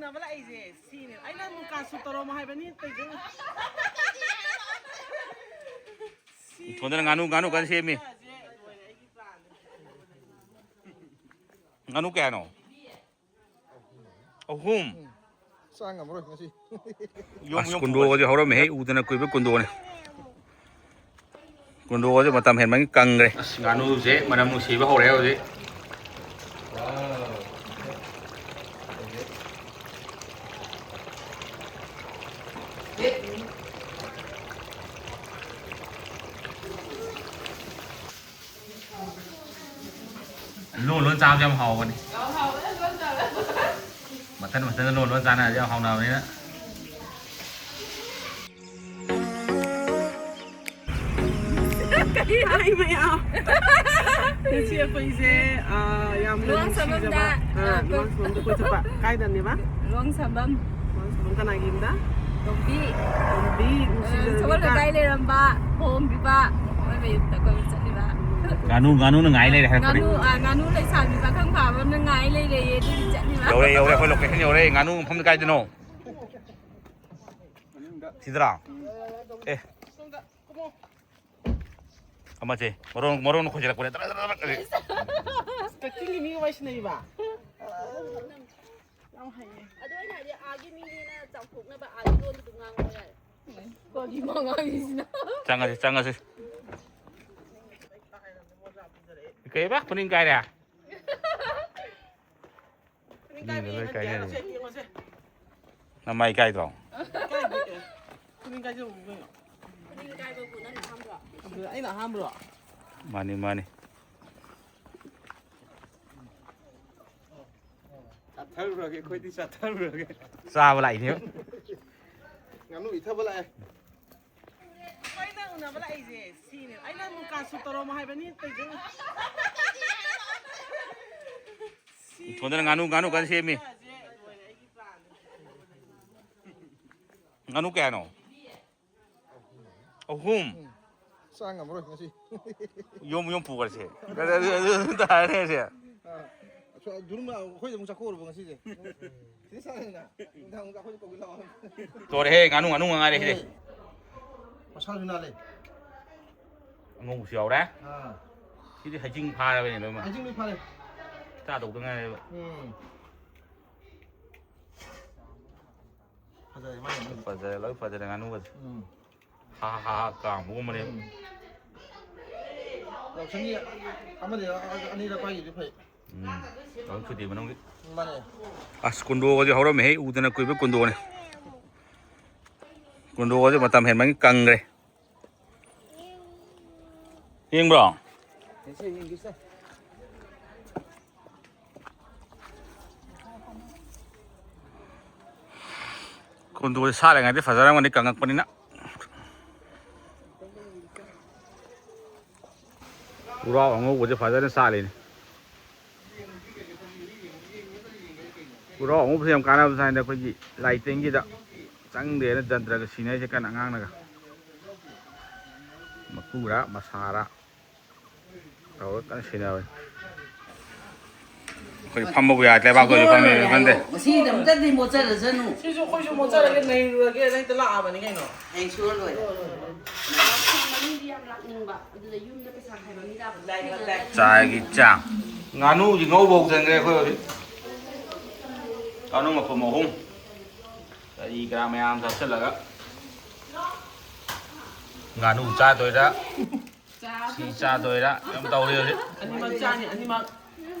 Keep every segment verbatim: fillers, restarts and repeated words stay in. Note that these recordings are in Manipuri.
ꯅꯕ ꯂꯥꯛꯏꯁꯦ ꯁꯤꯅꯦ꯫ ꯑꯩꯅ ꯃꯨꯀꯥ ꯁꯨꯠ ꯇꯧꯔꯝꯃꯣ ꯍꯥꯏꯕꯅꯤ ꯇꯧꯏꯁꯦ꯫ ꯁꯣꯝꯗꯅ ꯉꯥꯅꯨ, ꯉꯥꯅꯨ ꯀꯟꯅ ꯁꯦꯝꯃꯤ꯫ ꯉꯥꯅꯨ ꯀꯌꯥꯅꯣ? ꯑꯍꯨꯝ꯫ ꯆꯥ ꯉꯝꯃꯔꯣꯏ ꯉꯁꯤ꯫ ꯌꯣꯝ, ꯑꯁ, ꯌꯣꯝ ꯀꯨꯟꯗꯣꯒꯁꯦ ꯄꯨꯈꯠꯁꯤ꯫ ꯍꯧꯔꯝꯃꯦꯍꯦ, ꯎꯗꯅ ꯀꯨꯏꯕ ꯀꯨꯟꯗꯣꯅꯦ꯫ ꯀꯨꯟꯗꯣꯁꯦ ꯃꯇꯝ ꯍꯦꯟꯕꯒꯤ ꯀꯪꯈ꯭ꯔꯦ꯫ ꯑꯁ, ꯉꯥꯅꯨꯁꯦ ꯃꯅꯝ ꯅꯨꯡꯁꯤꯕ ꯍꯧꯔꯦ ꯍꯧꯖꯤꯛ꯫ ꯂꯣꯟ ꯂꯣꯟ ꯆꯥꯕꯁꯦ ꯌꯥꯝ ꯍꯥꯎꯕꯅꯤ꯫ ꯃꯊꯟ ꯃꯊꯟ ꯂꯣꯟ ꯂꯣꯟ ꯆꯥꯅꯔꯗꯤ ꯌꯥꯝ ꯍꯥꯎꯅꯕꯅꯤꯅ꯫ ꯀꯔꯤ ꯍꯥꯏ ꯃꯌꯥꯝ? ꯉꯁꯤ ꯑꯩꯈꯣꯏꯁꯦ, ꯑ, ꯌꯥꯝꯅ ꯂꯨꯋꯥꯡ ꯅꯨꯡꯁꯤꯖꯕ, ꯁꯝꯕꯝꯗ, ꯑ, ꯑ, ꯂꯨꯋꯥꯡ ꯁꯝꯕꯝꯗ ꯀꯣꯏ ꯆꯠꯄ꯫ ꯀꯥꯏꯗꯅꯦꯕ? ꯂꯨꯋꯥꯡ ꯁꯝꯕꯝ꯫ ꯂꯨꯋꯥꯡ ꯁꯝꯕꯝ ꯀꯅꯥꯒꯤ ꯌꯨꯝꯗ? ꯇꯣꯝꯕꯤ꯫ ꯇꯣꯝꯕꯤ, ꯑ, ꯅꯨꯡꯁꯤꯖꯕ ꯁꯒꯣꯜ ꯀꯥ- ꯂꯩꯀꯥꯏ ꯂꯩꯔꯝꯕ ꯄꯣꯝꯕꯤꯕ ꯃꯣꯏ ꯃꯌꯨꯝꯗ ꯀꯣꯏꯕ ꯆꯠꯂꯤꯕ꯫ ꯉꯥꯅꯨ, ꯉꯥꯅꯨꯅ ꯉꯥꯏ ꯂꯩꯔꯦ ꯍꯥꯏꯔꯛꯄꯅꯤ꯫ ꯉꯥꯅꯨ, ꯑ, ꯉꯥꯅꯨ ꯂꯩꯁꯥꯕꯤ ꯄꯥꯈꯪ ꯐꯥꯕ ꯑꯃꯅ ꯉꯥꯏ ꯂꯩꯔꯦꯌꯦ, ꯑꯗꯨꯒꯤ ꯆꯠꯂꯤꯕ꯫ ꯌꯧꯔꯦ, ꯌꯧꯔꯦ, ꯑꯩꯈꯣꯏ ꯂꯣꯀꯦꯁꯟ ꯌꯧꯔꯦ꯫ ꯉꯥꯅꯨ ꯃꯐꯝꯗ ꯀꯥꯏꯗꯅꯣ? ꯁꯤꯗꯔꯥ? ꯑꯦ꯫ ꯁꯣꯝꯗ ꯀꯨꯝꯃꯣ꯫ ꯑꯃꯁꯦ ꯃꯔꯣꯟ, ꯃꯔꯣꯟ ꯈꯣꯏꯖꯤꯜꯂꯛꯄꯅꯦ꯫ ꯇꯔꯛ, ꯇꯔꯛ, ꯇꯔꯛ, ꯇꯔꯛ꯫ ꯀꯛꯆꯤꯡꯒꯤ ꯃꯤꯒ ꯋꯥꯔꯤ ꯁꯥꯟꯅꯩꯕ? ꯌꯥꯝ ꯍꯩꯌꯦ꯫ ꯑꯗꯣ ꯑꯩꯅ ꯍꯥꯏꯗꯤ ꯑꯥꯒꯤ ꯃꯤꯅꯤꯅ ꯆꯥꯎꯊꯣꯛꯅꯕ ꯑꯥꯒꯤ ꯂꯣꯟꯗꯨ ꯉꯥꯡꯉꯣ ꯌꯥꯔꯦ꯫ ꯀꯔꯤꯅꯣ ꯉꯥꯡꯉꯤꯁꯤꯅ? ꯆꯪꯉꯁꯤ, ꯆꯪꯉꯁꯤ꯫ ꯀꯩꯕ? ꯈꯨꯅꯤꯡ ꯀꯥꯏꯔꯦ? ꯃꯤꯅ ꯂꯣꯏ ꯀꯥꯏꯅꯔꯦ꯫ ꯅꯃꯥꯏ ꯀꯥꯏꯗ꯭ꯔꯣ? ꯀꯥꯏꯗꯦ꯫ ꯈꯨꯅꯤꯡ ꯀꯥꯏꯖꯕꯕꯨ ꯀꯩꯅꯣ? ꯈꯨꯅꯤꯡ ꯀꯥꯏꯕꯕꯨ ꯅꯪ ꯑꯍꯥꯟꯕ꯭ꯔꯣ? ꯑꯗꯨ ꯑꯩꯅ ꯑꯍꯥꯟꯕ꯭ꯔꯣ? ꯃꯥꯅꯤ, ꯃꯥꯅꯤ꯫ ꯆꯥꯊꯔꯨꯔꯒꯦ, ꯑꯩꯈꯣꯏꯗꯤ ꯆꯥꯊꯔꯨꯔꯒꯦ꯫ ꯆꯥꯕ ꯂꯥꯛꯏꯅꯦ꯫ ꯉꯥꯅꯨ ꯏꯊꯕ ꯂꯥꯛꯑꯦ꯫ ꯑꯩꯈꯣꯏꯅ ꯎꯅꯕ ꯂꯥꯛꯏꯁꯦ ꯁꯤꯅꯦ꯫ ꯑꯩꯅ ꯃꯨꯀꯥ ꯁꯨꯠ ꯇꯧꯔꯝꯃꯣ ꯍꯥꯏꯕꯅꯤ ꯇꯧꯏꯁꯦ꯫ ꯁꯣꯝꯗꯅ ꯉꯥꯅꯨ, ꯉꯥꯅꯨ ꯀꯟꯅ ꯁꯦꯝꯃꯤ꯫ ꯉꯥꯅꯨ ꯀꯌꯥꯅꯣ? ꯑꯍꯨꯝ꯫ ꯆꯥ ꯉꯝꯃꯔꯣꯏ ꯉꯁꯤ꯫ ꯌꯣꯝ, ꯌꯣꯝ ꯄꯨꯈ꯭ꯔꯁꯦ꯫ ꯑꯗꯨ, ꯑꯗꯨ, ꯑꯗꯨ, ꯑꯗꯨ ꯇꯥꯔꯦꯁꯦ꯫ ꯑꯥ꯫ ꯁꯣ-, ꯑꯗꯨꯝ ꯑꯩꯈꯣꯏꯗ ꯑꯃꯨꯛ ꯆꯥꯛꯀꯧꯔꯕ ꯉꯁꯤꯁꯦ꯫ ꯁꯤꯗ ꯆꯥꯔꯦꯗꯅ꯫ ꯅꯨꯡꯗꯥꯡ ꯑꯃꯨꯛ ꯑꯩꯈꯣꯏꯗ ꯀꯧꯒꯦ ꯂꯥꯛꯑꯣ꯫ ꯂꯣꯏꯔꯦꯍꯦ, ꯉꯥꯅꯨ, ꯉꯥꯅꯨ ꯉꯥꯏꯔꯦ ꯁꯤꯗꯤ꯫ ꯑꯦ꯫ ꯃꯁꯥꯁꯨ ꯅꯥꯜꯂꯦ꯫ ꯑꯉꯧꯕꯁꯨ ꯌꯥꯎꯔꯦ꯫ ꯑꯥ꯫ ꯁꯤꯗꯤ ꯍꯩꯖꯤꯡ ꯐꯥꯔꯕꯅꯦ ꯂꯣꯏꯅꯃꯛ꯫ ꯍꯩꯖꯤꯡ ꯂꯣꯏ ꯐꯥꯔꯦ꯫ ꯆꯥꯗꯧꯗ ꯉꯥꯏꯔꯦꯕ꯫ ꯎꯝ꯫ ꯐꯖꯔꯦ, ꯃꯥꯏ ꯑꯃꯨꯛ꯫ ꯐꯖꯔꯦ, ꯂꯣꯏ ꯐꯖꯔꯦ ꯉꯥꯅꯨꯒꯁꯦ꯫ ꯎꯝ꯫ ꯍꯥ ꯍꯥ ꯍꯥ ꯍꯥ ꯀꯥꯝꯕꯒꯨꯝꯕꯅꯦ꯫ ꯎꯝ꯫ ꯌꯥꯎꯁꯪꯒꯤ ꯑꯃꯗꯤ ꯑꯅꯤꯔꯛ ꯄꯥꯏꯈꯤꯕꯗꯤ ꯐꯩ꯫ ꯎꯝ꯫ ꯌꯥꯎꯁꯪ ꯁꯨꯇꯤ ꯃꯅꯨꯡꯒꯤ꯫ ꯃꯥꯅꯦ꯫ ꯑꯁ, ꯀꯨꯟꯗꯣꯒꯁꯦ ꯍꯧꯔꯝꯃꯦꯍꯦ, ꯎꯗꯅ ꯀꯨꯏꯕ ꯀꯨꯟꯗꯣꯅꯦ꯫ ꯀꯨꯟꯗꯣꯒꯁꯦ ꯃꯇꯝ ꯍꯦꯟꯕꯒꯤ ꯀꯪꯈ꯭ꯔꯦ꯫ ꯌꯦꯡꯕ꯭ꯔꯣ? ꯌꯦꯡꯁꯦ, ꯌꯦꯡꯒꯦꯁꯦ꯫ ꯀꯨꯟꯗꯣꯁꯦ ꯁꯥꯠꯂꯤꯉꯩꯗꯤ ꯐꯖꯔꯝꯒꯅꯤ, ꯀꯪꯉꯛꯄꯅꯤꯅ꯫ ꯄꯨꯔꯥꯎ ꯑꯉꯧꯕꯁꯦ ꯐꯖꯅ ꯁꯥꯠꯂꯤꯅꯦ꯫ ꯄꯨꯔꯥꯎ ꯑꯉꯧꯕꯁꯦ ꯌꯥꯝ ꯀꯥꯟꯅꯕ ꯖꯥꯠꯅꯤꯗ ꯑꯩꯈꯣꯏꯒꯤ ꯂꯥꯏ ꯇꯤꯟꯒꯤꯗ꯫ ꯆꯪꯗꯦꯅ ꯖꯟꯇ꯭ꯔꯒ ꯁꯤꯟꯅꯔꯤꯁꯦ ꯀꯟꯅ ꯑꯉꯥꯡꯅꯒ꯫ ꯃꯀꯨꯔꯥ, ꯃꯁꯥꯔꯥ ꯇꯧꯔꯒ ꯀꯟꯅ ꯁꯤꯟꯅꯕꯅꯤ꯫ ꯑꯩꯈꯣꯏ ꯐꯝꯕꯕꯨ ꯌꯥꯗꯦ, ꯂꯩꯕꯥꯛꯇ ꯑꯣꯏꯁꯨ ꯐꯝꯃꯦ, ꯈꯪꯗꯦ꯫ ꯉꯁꯤꯒꯤꯗꯃꯛꯇꯗꯤ ꯃꯣꯠꯆꯔꯁꯅꯨ꯫ ꯁꯤꯁꯨ ꯑꯩꯈꯣꯏꯁꯨ ꯃꯣꯠꯆꯔꯒꯦ, ꯅꯩꯔꯨꯔꯒꯦꯅ ꯍꯦꯛꯇ ꯂꯥꯛꯑꯕꯅꯤ ꯀꯩꯅꯣ꯫ ꯍꯌꯦꯡ ꯁꯨꯔ ꯂꯣꯏꯔꯦ꯫ ꯌꯥꯎꯁꯪ ꯃꯅꯨꯡꯗꯤ ꯌꯥꯝ ꯂꯥꯛꯅꯤꯡꯕ, ꯑꯗꯨꯗ ꯌꯨꯝꯗ ꯄꯩꯁꯥ ꯈꯥꯏꯕ ꯃꯤ ꯂꯥꯛꯄ꯫ ꯆꯥꯏꯒꯤ ꯆꯥꯡ꯫ ꯉꯥꯅꯨꯁꯤ ꯉꯧꯕ ꯍꯧꯖꯤꯟꯈ꯭ꯔꯦ ꯑꯩꯈꯣꯏ ꯍꯧꯖꯤꯛ꯫ ꯉꯥꯅꯨ ꯃꯄꯨꯝ ꯑꯍꯨꯝ꯫ ꯀꯔꯤ ꯀꯔꯥ ꯃꯌꯥꯝ ꯍꯥꯞꯆꯤꯜꯂꯒ꯫ ꯉꯥꯅꯨ ꯆꯥꯗꯣꯏꯔꯥ? ꯁꯤ ꯆꯥꯗꯣꯏꯔꯥ? ꯌꯥꯝ ꯇꯧꯔꯤ ꯍꯧꯖꯤꯛ꯫ ꯑꯅꯤꯃꯛ ꯆꯥꯅꯤ, ꯑꯅꯤꯃꯛ꯫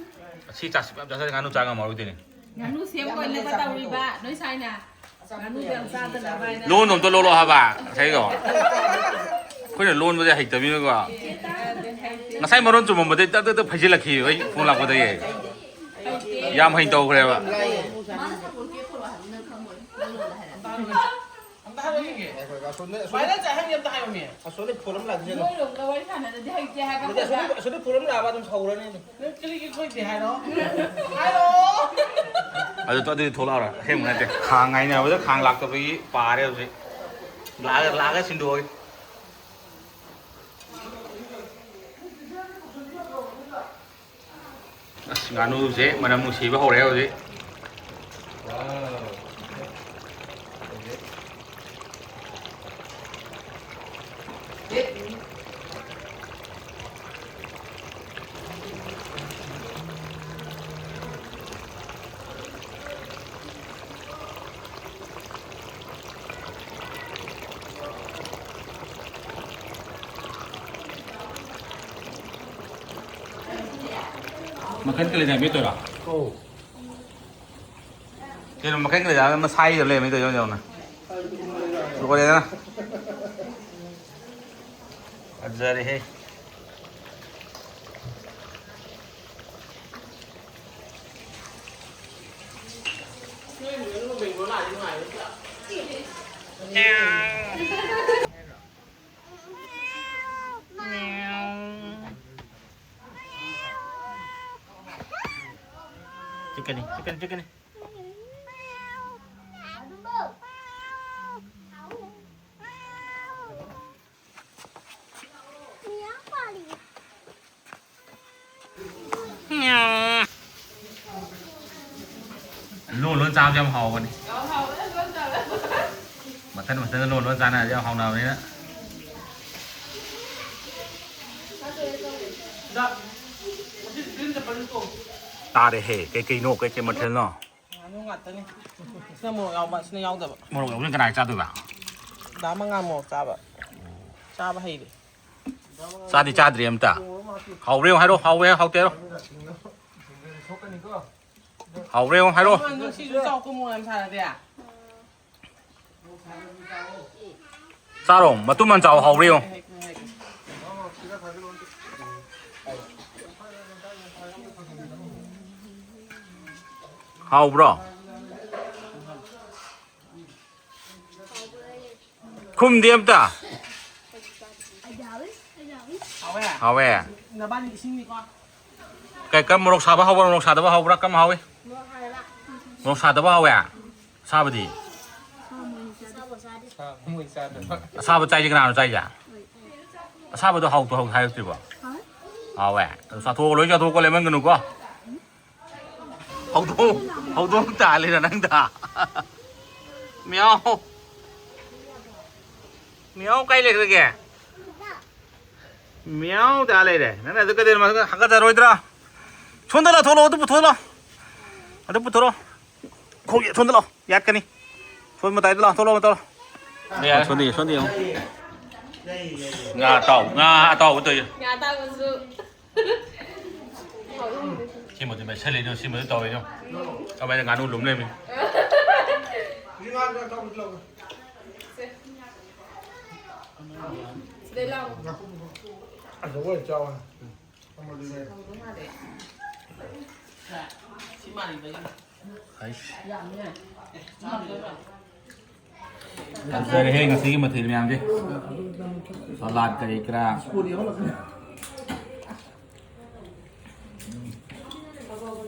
ꯁꯤ ꯆꯥꯁꯤ ꯃꯌꯥꯝ ꯆꯥꯁꯤꯜꯂꯤ ꯉꯥꯅꯨ ꯆꯥ ꯉꯝꯃꯔꯣꯏꯗꯣꯏꯅꯤ꯫ ꯉꯥꯅꯨ ꯁꯦꯝ ꯑꯣꯏꯅꯕ ꯇꯧꯔꯤꯕ ꯅꯣꯏ ꯁꯥꯏꯅ꯫ ꯉꯥꯅꯨꯗꯣ ꯌꯥꯝ ꯆꯥꯗꯅꯕ ꯍꯥꯏꯅ꯫ ꯂꯣꯟꯗꯣ ꯑꯝꯇ ꯂꯣꯜꯂꯣ ꯍꯥꯏꯕ ꯉꯁꯥꯏꯗꯣ꯫ ꯑꯩꯈꯣꯏꯅ ꯂꯣꯟꯕꯁꯦ ꯍꯩꯇꯕꯅꯤꯅꯀꯣ꯫ ꯉꯁꯥꯏ ꯃꯔꯣꯟ ꯆꯨꯝꯃꯝꯕꯗꯩ ꯇꯛ ꯇꯛ ꯇꯛ ꯐꯩꯖꯤꯜꯂꯛꯈꯤ ꯑꯩ ꯐꯣꯟ ꯂꯥꯛꯄꯗꯒꯤ꯫ ꯌꯥꯝ ꯍꯩꯅ ꯇꯧꯈ꯭ꯔꯦꯕ꯫ ꯃꯥꯅ ꯁꯥꯄꯣꯟ ꯀꯦꯛ ꯄꯨꯔꯛꯑꯣ ꯍꯥꯏꯕ ꯅꯪ ꯈꯪꯉꯣꯏ꯫ ꯅꯪ ꯂꯣꯜꯂꯣ ꯍꯥꯏꯔ꯫ ꯑꯝꯇ ꯍꯥꯏꯔꯣ ꯌꯦꯡꯒꯦ꯫ ꯉꯥꯏꯈꯣ, ꯑꯁꯣꯝꯗ, ꯑꯁꯣꯝꯗ, ꯚꯥꯏꯔꯦꯜ ꯆꯠꯍꯟꯒꯦ ꯑꯝꯇ ꯍꯥꯏꯌꯣꯃꯤ꯫ ꯑꯁꯣꯝꯗ ꯐꯣꯟ ꯑꯃ ꯂꯥꯛꯀꯦ ꯁꯦ꯫ ꯅꯣꯏꯔꯣꯝꯒ ꯋꯥꯔꯤ ꯁꯥꯟꯅꯗꯗꯤ ꯍꯩꯇꯦ ꯍꯥꯏꯕ ꯅꯠꯇꯦ, ꯑꯁꯣꯝꯗ, ꯈꯪꯕ꯭ꯔꯥ? ꯑꯁꯣꯝꯗ ꯐꯣꯟ ꯑꯃ ꯂꯥꯛꯑꯕ ꯑꯗꯨꯝ ꯁꯧꯔꯅꯤ ꯑꯗꯨꯝ꯫ ꯅꯪ ꯀꯔꯤꯒꯤ ꯈꯣꯏꯗꯦ ꯍꯥꯏꯔꯣ? ꯍꯥꯏꯔꯣ꯫ ꯑꯗꯨ, ꯑꯗꯨꯗꯤ ꯊꯣꯛꯂꯛꯑꯔꯣꯏ꯫ ꯑꯁꯦꯡꯕ ꯅꯠꯇꯦ꯫ ꯈꯥꯡ ꯉꯥꯏꯅꯕꯗ ꯈꯥꯡ ꯂꯥꯛꯇꯕꯒꯤ ꯄꯥꯔꯦ ꯍꯧꯖꯤꯛ꯫ ꯂꯥꯛꯑꯒ, ꯂꯥꯛꯑꯒ ꯁꯤꯟꯗꯣꯛꯑꯒꯦ꯫ ꯑꯁ, ꯉꯥꯅꯨꯁꯦ ꯃꯅꯝ ꯅꯨꯡꯁꯤꯕ ꯍꯧꯔꯛꯑꯦ ꯍꯧꯖꯤꯛ꯫ ꯃꯈꯟ ꯀꯂꯦꯖꯥ ꯃꯦꯠꯇꯣꯏꯔꯣ? ꯑꯧ꯫ ꯀꯩꯅꯣ ꯃꯈꯟ ꯀꯂꯦꯖꯥ ꯑꯃ ꯁꯥꯏꯗ ꯂꯩꯔꯝꯃꯦ ꯇꯧꯔꯤꯗꯣ ꯌꯦꯡꯉꯣꯅꯦ꯫ ꯂꯣꯏꯔꯦꯗꯅ꯫ ꯐꯖꯔꯦꯍꯦ꯫ ꯆꯤꯛꯀꯅꯤ, ꯆꯤꯛꯀꯅꯤ, ꯆꯤꯛꯀꯅꯤ꯫ ꯂꯣꯟ ꯂꯣꯟ ꯆꯥꯕꯁꯦ ꯌꯥꯝ ꯍꯥꯎꯕꯅꯤ꯫ ꯃꯊꯟ ꯃꯊꯟ ꯂꯣꯟ ꯂꯣꯟ ꯆꯥꯅꯔꯗꯤ ꯌꯥꯝ ꯍꯥꯎꯅꯕꯅꯤꯅ꯫ ꯇꯥꯔꯦꯍꯦ, ꯀꯩꯀꯩꯅꯣ, ꯀꯩꯀꯩ ꯃꯊꯦꯜꯅꯣ? ꯉꯥꯅꯨ ꯉꯥꯛꯇꯅꯤ꯫ ꯁꯤꯅ ꯃꯣꯔꯣꯛ ꯌꯥꯎꯕ, ꯁꯤꯅ ꯌꯥꯎꯗꯕ꯫ ꯃꯣꯔꯣꯛ ꯌꯥꯎꯕꯅ ꯀꯅꯥ ꯆꯥꯗꯣꯏꯕ? ꯗꯥ ꯃꯉꯥꯜ ꯃꯣꯔꯣꯛ ꯆꯥꯕ꯫ ꯆꯥꯕ ꯍꯩꯔꯦ꯫ ꯆꯥꯗꯤ ꯆꯥꯗ꯭ꯔꯤ ꯑꯝꯇ꯫ ꯍꯥꯎꯕ꯭ꯔꯥ ꯌꯦꯡꯉꯣ ꯍꯥꯏꯔꯣ, ꯍꯥꯎꯋꯦ ꯍꯥꯎꯇꯦ ꯍꯥꯏꯔꯣ꯫ ꯍꯥꯎꯕ꯭ꯔꯥ ꯌꯦꯡꯉꯣ ꯍꯥꯏꯔꯣ꯫ ꯃꯃꯥ, ꯅꯪ ꯁꯤꯁꯨ ꯆꯥꯎꯀꯣ, ꯃꯣꯔꯣꯛ ꯌꯥꯝ ꯁꯥꯔꯗꯤ꯫ ꯆꯥꯔꯣ, ꯃꯇꯨꯝ ꯑꯃ ꯆꯥꯎ, ꯍꯥꯎꯕ꯭ꯔꯥ ꯌꯦꯡꯉꯣ꯫ ꯍꯥꯎꯕ꯭ꯔꯣ? ꯈꯨꯝꯗꯦ ꯑꯝꯇ꯫ ꯍꯥꯎꯋꯦ꯫ ꯍꯥꯎꯋꯦ꯫ ꯅꯕꯥꯅꯤ ꯏꯁꯤꯡꯅꯤꯀꯣ꯫ ꯀꯩ, ꯀꯔꯝ, ꯃꯣꯔꯣꯛ ꯁꯥꯕ ꯍꯥꯎꯕ꯭ꯔꯥ, ꯃꯣꯔꯣꯛ ꯁꯥꯗꯕ ꯍꯥꯎꯕ꯭ꯔꯥ, ꯀꯔꯝ ꯍꯥꯎꯏ? ꯃꯣꯔꯣꯛ ꯁꯥꯗꯕ ꯍꯥꯎꯋꯦ꯫ ꯑꯁꯥꯕꯗꯤ? ꯑꯁꯥꯕ ꯆꯥꯏꯁꯦ ꯀꯅꯥꯅꯣ ꯆꯥꯏꯁꯦ? ꯑꯁꯥꯕꯗꯣ ꯍꯥꯎꯇ ꯍꯥꯎ ꯍꯥꯏꯔꯛꯇ꯭ꯔꯤꯕꯣ? ꯍꯥꯎꯋꯦ꯫ ꯑꯗꯨ ꯆꯥꯊꯣꯛꯑꯣ, ꯂꯣꯏ ꯆꯥꯊꯣꯛꯑꯣ, ꯂꯦꯃꯟꯒꯅꯨꯀꯣ꯫ ꯍꯧꯗꯣꯡ, ꯍꯧꯗꯣꯡ ꯇꯥ ꯂꯩꯔ ꯅꯪꯗ꯫ ꯃꯤꯌꯥꯎ꯫ ꯃꯤꯌꯥꯎ ꯀꯥꯏ ꯂꯩꯈ꯭ꯔꯒꯦ? ꯃꯤꯌꯥꯎ ꯇꯥ ꯂꯩꯔꯦ꯫ ꯅꯪꯅ ꯑꯗꯨ ꯀꯩꯗꯧꯔꯤꯅꯣ? ꯍꯥꯀꯠꯆꯔꯣꯏꯗ꯭ꯔꯥ? ꯁꯣꯝꯗ ꯂꯥꯎ, ꯊꯣꯛꯂꯛꯑꯣ, ꯑꯗꯨ ꯄꯨꯊꯣꯛꯂꯛꯑꯣ꯫ ꯑꯗꯨ ꯄꯨꯊꯣꯔꯛꯑꯣ꯫ ꯈꯣꯡꯒꯤ ꯁꯣꯝꯗ ꯂꯥꯎ, ꯌꯥꯠꯀꯅꯤ꯫ ꯁꯣꯝ ꯃꯇꯥꯏꯗ ꯂꯥꯎ, ꯊꯣꯛꯂꯛꯑꯣ, ꯊꯣꯛꯂꯛꯑꯣ꯫ ꯌꯥꯔꯦ꯫ ꯁꯣꯝꯗ ꯌꯦꯡꯉꯨ, ꯁꯣꯝꯗ ꯌꯦꯡꯉꯨ꯫ ꯉꯥ ꯑꯇꯥꯎ-, ꯉꯥ ꯑꯇꯥꯎꯕ ꯇꯧꯔꯤ꯫ ꯉꯥ ꯑꯇꯥꯎꯕꯁꯨ꯫ ꯁꯤꯃꯗꯤ ꯃꯩꯁꯜꯂꯤꯅꯣ, ꯁꯤꯃꯗꯤ ꯇꯧꯔꯤꯅꯣ꯫ ꯀꯃꯥꯏꯅ ꯉꯥꯅꯨ ꯂꯨꯝ ꯂꯩꯔꯝꯃꯤ? ꯁꯤꯗꯩ ꯂꯥꯎ꯫ ꯑꯆꯧꯕ ꯑꯣꯏꯅ ꯆꯥꯎ ꯍꯥꯏ꯫ ꯍꯥꯏꯁ꯫ ꯐꯖꯔꯦꯍꯦ ꯉꯁꯤꯒꯤ ꯃꯊꯦꯜ ꯃꯌꯥꯝꯁꯦ꯫ ꯁꯂꯥꯗ ꯀꯔꯤ ꯀꯔꯥ꯫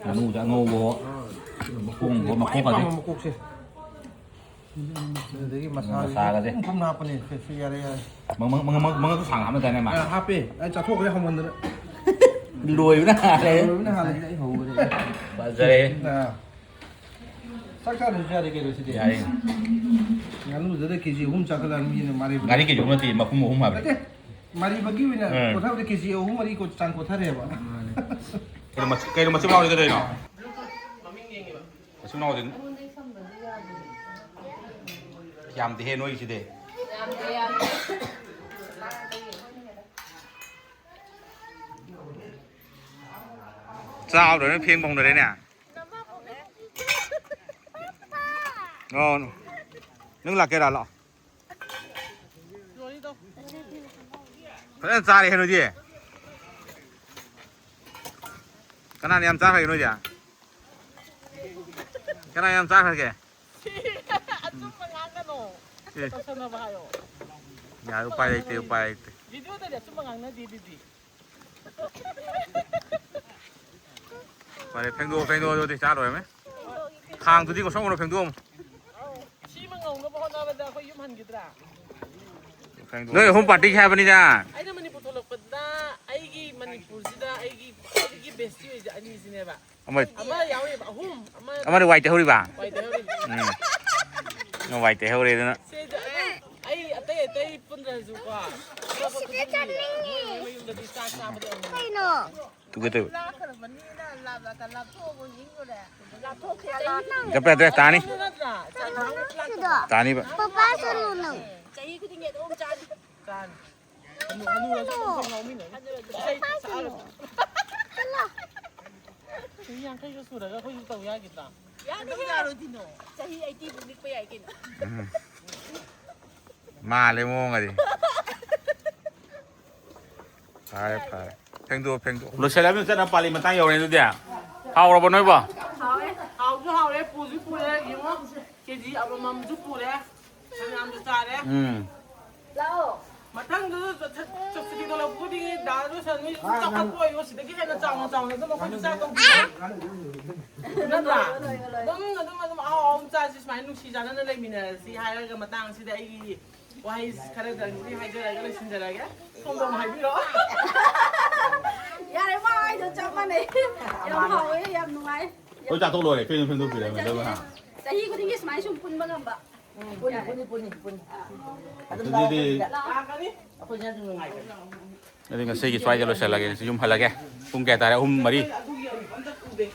ꯉꯥꯅꯨꯁꯦ ꯑꯉꯧꯕ ꯍꯣ꯫ ꯃꯈꯣꯡ ꯍꯣ, ꯃꯈꯣꯡ ꯈ꯭ꯋꯥꯏ ꯄꯥꯝꯕ ꯃꯈꯣꯡꯁꯦ꯫ ꯑꯗꯨꯗꯒꯤ ꯃꯁꯥꯁꯦ ꯃꯁꯥꯒꯁꯦ꯫ ꯄꯨꯝ ꯄꯨꯝꯅ ꯍꯥꯞꯄꯅꯦ꯫ ꯁꯦ, ꯁꯤ ꯌꯥꯔꯦ, ꯌꯥꯔꯦ꯫ ꯃꯉꯛ, ꯃꯉꯛ, ꯃꯉꯛ, ꯃꯉꯛꯁꯨ ꯁꯥꯡ ꯍꯥꯞꯅꯗꯥꯏꯅꯦ ꯃꯥ? ꯑ, ꯍꯥꯞꯄꯦ꯫ ꯑꯩ ꯆꯥꯊꯣꯛꯈ꯭ꯔꯦ ꯍꯥꯎꯃꯟꯗꯅ꯫ ꯂꯣꯏꯕꯅ ꯍꯥꯜꯂꯦ꯫ ꯂꯣꯏꯕꯅ ꯍꯥꯜꯂꯦ꯫ ꯑꯩ ꯍꯧꯕꯅꯦ꯫ ꯐꯖꯔꯦ꯫ ꯑ꯫ ꯆꯥꯛ ꯆꯥꯗ꯭ꯔꯁꯨ ꯌꯥꯔꯦ ꯀꯩꯅꯣ ꯁꯤꯗꯤ꯫ ꯌꯥꯔꯦ꯫ ꯉꯥꯅꯨꯗꯨꯗ ꯀꯦ ꯖꯤ ꯑꯍꯨꯝ ꯆꯥꯈꯠꯂꯛꯑꯕꯅꯤꯅ ꯃꯥꯔꯦ꯫ ꯉꯥꯔꯤ ꯀꯦ ꯖꯤ ꯑꯍꯨꯝ ꯅꯠꯇꯦ, ꯃꯄꯨꯝ ꯑꯍꯨꯝ ꯍꯥꯏꯕꯅꯦ꯫ ꯅꯠꯇꯦ, ꯃꯥꯔꯤꯕꯒꯤ ꯑꯣꯏꯅ ꯎꯝ꯫ ꯀꯣꯊꯕꯗ ꯀꯦ ꯖꯤ ꯑꯍꯨꯝ ꯃꯔꯤ ꯀꯣ-, ꯆꯥꯡ ꯀꯣꯊꯔꯦꯕ꯫ ꯀꯩꯅꯣ ꯃꯆꯨ-, ꯀꯩꯅꯣ ꯃꯆꯨ ꯂꯥꯎꯔꯤꯗꯣ ꯀꯩꯅꯣ? ꯃꯆꯨ ꯂꯥꯎꯔꯤꯗꯣ꯫ ꯌꯥꯝꯗꯦꯍꯦ ꯅꯣꯏꯒꯤꯁꯤꯗꯤ꯫ ꯌꯥꯝꯗꯦ, ꯌꯥꯝꯗꯦ꯫ ꯆꯥꯕ ꯂꯣꯏꯅ ꯐꯦꯡꯕ ꯍꯧꯅꯔꯦꯅꯦ꯫ ꯑꯣ, ꯅꯪ ꯂꯥꯛꯀꯦꯔꯥ? ꯂꯥꯛꯑꯣ꯫ ꯐꯖꯅ ꯆꯥꯔꯦꯍꯦ ꯅꯣꯏꯗꯤ꯫ ꯀꯅꯥꯅ ꯌꯥꯝ ꯆꯥꯈ꯭ꯔꯒꯦ ꯅꯣꯏꯗꯤ? ꯀꯅꯥ ꯌꯥꯝ ꯆꯥꯈ꯭ꯔꯒꯦ? ꯑꯆꯨꯝꯕ ꯉꯥꯡꯒꯅꯣ꯫ ꯑꯦ꯫ ꯇꯧꯁꯟꯅꯕ ꯍꯥꯏꯌꯣ꯫ ꯌꯥꯔꯦ, ꯎꯄꯥꯏ ꯂꯩꯇꯦ, ꯎꯄꯥꯏ ꯂꯩꯇꯦ꯫ ꯚꯤꯗꯤꯑꯣꯗꯗꯤ ꯑꯆꯨꯝꯕ ꯉꯥꯡꯅꯗꯦ ꯑꯗꯨꯗꯤ꯫ ꯐꯔꯦ, ꯐꯦꯡꯗꯣꯛꯑꯣ, ꯐꯦꯡꯗꯣꯛꯑꯣ, ꯑꯗꯨꯗꯤ ꯆꯥ ꯂꯣꯏꯔꯝꯃꯦ꯫ ꯈꯥꯡꯗꯨꯗꯤ ꯉꯧꯁꯣꯛ ꯉꯧꯅ ꯐꯦꯡꯗꯣꯛꯑꯝꯃꯣ꯫ ꯑꯧ, ꯁꯤꯃ ꯉꯧꯅꯕ ꯍꯣꯠꯅꯕꯗ ꯑꯩꯈꯣꯏ ꯌꯨꯝ ꯍꯟꯈꯤꯗ꯭ꯔꯥ? ꯐꯦꯡꯗꯣꯛꯑꯣ꯫ ꯅꯣꯏ ꯑꯍꯨꯝ ꯄꯥꯔꯇꯤꯒꯤ ꯍꯥꯏꯕꯅꯤꯗ꯫ ꯑꯩꯅ ꯃꯅꯤꯄꯨꯔ ꯊꯣꯛꯂꯛꯄꯗ ꯑꯩꯒꯤ ꯃꯅꯤꯄꯨꯔꯁꯤꯗ ꯑꯩꯒꯤ ꯈ꯭ꯋꯥꯏꯗꯒꯤ ꯕꯦꯁꯇꯤ ꯑꯣꯏꯁꯦ ꯑꯅꯤꯁꯤꯅꯦꯕ꯫ ꯑꯃ ꯑꯃ ꯌꯥꯎꯔꯤꯕ ꯑꯍꯨꯝ ꯑꯃ ꯑꯃꯅ ꯋꯥꯏ ꯇꯩꯍꯧꯔꯤꯕ꯫ ꯋꯥꯏ ꯇꯩꯍꯧꯔꯤ꯫ ꯎꯝ꯫ ꯑꯃ ꯋꯥꯏ ꯇꯩꯍꯧꯔꯦ ꯑꯗꯨꯅ꯫ ꯁꯤꯗ ꯑꯗꯨꯝ ꯑꯩ ꯑꯇꯩ ꯑꯇꯩ ꯄꯨꯟꯗ꯭ꯔꯁꯨꯀꯣ꯫ ꯃꯣꯏ ꯃꯣꯏ ꯃꯌꯨꯝꯗꯗꯤ ꯆꯥꯛ ꯆꯥꯕꯗ ꯌꯥꯝ ꯅꯨꯡꯉꯥꯏ꯫ ꯀꯩꯅꯣ? ꯇꯨꯒꯦ ꯇꯧꯋꯦ꯫ ꯂꯥꯛꯈ꯭ꯔꯕꯅꯤꯅ ꯂꯥꯞꯂꯒ ꯂꯥꯞꯊꯣꯛꯑꯒ ꯌꯦꯡꯉꯨꯔꯦ꯫ ꯂꯥꯞꯊꯣꯛꯈ꯭ꯔꯦ꯫ ꯆꯠꯄ ꯌꯥꯗ꯭ꯔꯦ, ꯇꯥꯅꯤ꯫ ꯅꯠꯇ꯭ꯔꯥ? ꯆꯥꯛ ꯆꯥꯕ ꯂꯥꯛꯇꯕ꯫ ꯁꯤꯗꯣ꯫ ꯇꯥꯅꯤꯕ꯫ ꯄꯄꯥ ꯆꯠꯂꯨꯅꯨ꯫ ꯆꯍꯤ ꯈꯨꯗꯤꯡꯒꯤ ꯑꯗꯨꯝ ꯆꯥꯅꯤ꯫ ꯆꯥꯅꯤ꯫ ꯍꯅꯨ- ꯍꯅꯨꯔꯁꯨ ꯑꯗꯨꯝ ꯑꯩꯈꯣꯏ ꯉꯥꯎꯃꯤꯟꯅꯅꯤ꯫ ꯏꯁꯩ ꯁꯛꯑꯒ꯫ ꯆꯠꯂꯣ꯫ ꯆꯍꯤ ꯌꯥꯡꯈꯩꯒ ꯁꯨꯔꯒ ꯑꯩꯈꯣꯏꯁꯨ ꯇꯧ ꯌꯥꯈꯤꯗ꯭ꯔꯥ? ꯌꯥꯅꯤꯍꯦ꯫ ꯑꯗꯨꯝ ꯌꯥꯔꯣꯏꯗꯤꯅꯣ? ꯆꯍꯤ ꯑꯩꯠꯇꯤꯕꯨ ꯅꯤꯛꯄ ꯌꯥꯏ ꯀꯩꯅꯣ꯫ ꯎꯝ꯫ ꯃꯥꯜꯂꯦ ꯃꯑꯣꯡꯒꯗꯤ꯫ ꯐꯔꯦ, ꯐꯔꯦ꯫ ꯐꯦꯡꯗꯣꯛꯑꯣ, ꯐꯦꯡꯗꯣꯛꯑꯣ꯫ ꯂꯣꯏꯁꯤꯜꯂꯕꯅꯤꯅ ꯆꯠꯅ ꯄꯥꯜꯂꯤ ꯃꯇꯥꯡ ꯌꯧꯔꯦ ꯑꯗꯨꯗꯤ꯫ ꯍꯥꯎꯔꯕꯣ ꯅꯣꯏꯕꯣ? ꯍꯥꯎꯔꯦ꯫ ꯍꯥꯎꯁꯨ ꯍꯥꯎꯔꯦ, ꯄꯨꯁꯨ ꯄꯨꯔꯦ, ꯌꯦꯡꯉꯣ꯫ ꯀꯦꯖꯤ ꯑꯃꯃꯝꯁꯨ ꯄꯨꯔꯦ꯫ ꯐꯅꯌꯥꯝꯁꯨ ꯆꯥꯔꯦ꯫ ꯎꯝ꯫ ꯂꯥꯛꯑꯣ꯫ ꯃꯊꯪꯗꯁꯨ ꯆꯠ-, ꯆꯠꯁꯤꯗꯤ ꯂꯧꯕꯨꯛꯇꯒꯤ ꯗꯥ ꯔꯣꯁꯟ ꯍꯣꯏ ꯁꯨꯝ ꯆꯥꯎꯈꯠꯄ ꯑꯣꯏꯌꯣ꯫ ꯁꯤꯗꯒꯤ ꯍꯦꯟꯅ ꯆꯥꯎꯅ ꯆꯥꯎꯅ ꯑꯗꯨꯝ ꯑꯩꯈꯣꯏꯁꯨ ꯆꯥꯛ ꯇꯧꯕꯤꯌꯣ꯫ ꯅꯠꯇ꯭ꯔꯥ? ꯑꯗꯨꯝ, ꯑꯗꯨꯝ, ꯑꯗꯨꯝ ꯑꯍꯥꯎ ꯑꯍꯥꯎꯕ ꯆꯥꯁꯤ, ꯁꯨꯃꯥꯏꯅ ꯅꯨꯡꯁꯤ ꯆꯥꯟꯅꯅ ꯂꯩꯃꯤꯟꯅꯔꯁꯤ ꯍꯥꯏꯔꯒ ꯃꯇꯥꯡꯁꯤꯗ ꯑꯩꯒꯤ ꯋꯥꯍꯩ ꯈꯔꯗꯪꯗꯤ ꯍꯥꯏꯖꯔꯒ ꯂꯣꯏꯁꯤꯟꯖꯔꯒꯦ꯫ ꯁꯣꯝꯗ ꯑꯃꯨꯛ ꯍꯥꯏꯕꯤꯔꯣ꯫ ꯌꯥꯔꯦ, ꯃꯥ ꯍꯥꯏꯗꯣ ꯆꯞ ꯃꯥꯟꯅꯩ꯫ ꯌꯥꯝ ꯍꯥꯎꯋꯦ, ꯌꯥꯝ ꯅꯨꯡꯉꯥꯏ꯫ ꯂꯣꯏ ꯆꯥꯊꯣꯛ ꯂꯣꯏꯔꯦ꯫ ꯀꯩꯅꯣ ꯐꯦꯡꯗꯣꯛꯄꯤꯔꯦ, ꯃꯦꯗꯥꯝ ꯍꯥ? ꯆꯍꯤ ꯈꯨꯗꯤꯡꯒꯤ ꯁꯨꯃꯥꯏꯅ ꯁꯨꯝ ꯄꯨꯟꯕ ꯉꯝꯕ꯫ ꯎꯝ, ꯄꯨꯟꯅꯤ, ꯄꯨꯟꯅꯤ, ꯄꯨꯟꯅꯤ, ꯄꯨꯟꯅꯤ꯫ ꯑꯗꯨꯝ ꯑꯗꯨꯗꯤ ꯂꯥꯛꯑꯣ, ꯂꯥꯛꯀꯅꯤ꯫ ꯑꯩꯈꯣꯏꯅ ꯑꯗꯨꯝ ꯅꯨꯡꯉꯥꯏꯖꯔꯦ꯫ ꯑꯗꯨꯗꯤ ꯉꯁꯤꯒꯤ ꯁ꯭ꯋꯥꯏꯗ ꯂꯣꯏꯁꯤꯜꯂꯒꯦ, ꯌꯨꯝ ꯍꯜꯂꯒꯦ꯫ ꯄꯨꯡ ꯀꯌꯥ ꯇꯥꯔꯦ? ꯑꯍꯨꯝ, ꯃꯔꯤ꯫ ꯑꯗꯨꯒꯤ ꯑꯃꯨꯛ ꯑꯝꯇ ꯎꯗꯦ꯫